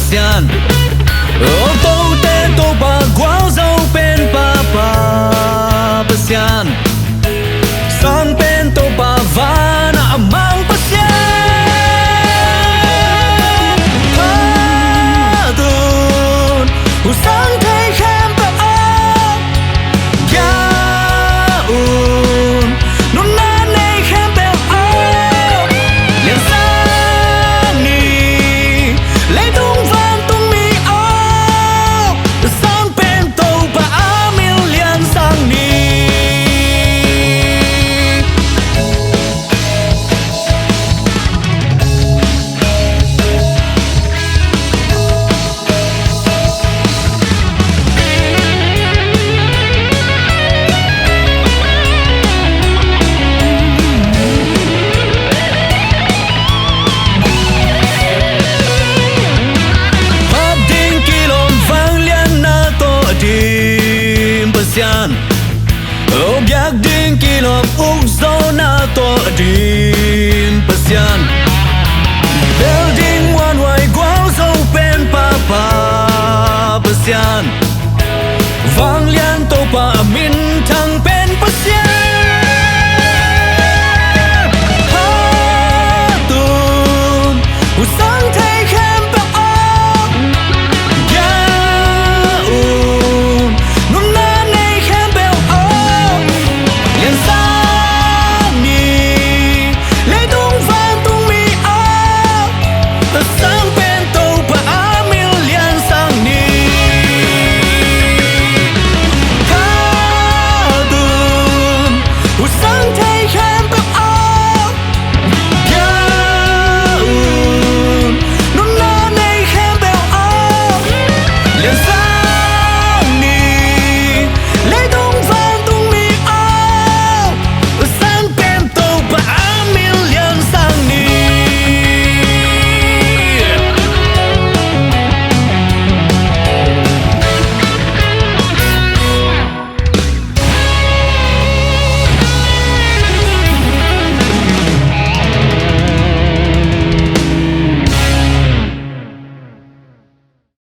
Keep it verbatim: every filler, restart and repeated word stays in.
Pasian. O Tote Topa, gualzo pen Papa Pasian, sang pen Topa, van a mang Pasian. Phat un, hong sang thei khempeuh aw, kia un, nunna nei khempeuh aw, lian sang ni, leitung vantung mi aw, sang pen Topa a min lian sang ni. Phat ding kilawm vangliatna tawh a dim Pasian, o biak ding kilawm ukzawhna tawh a dim Pasian, bel ding muanhuai gualzo pen Papa Pasian,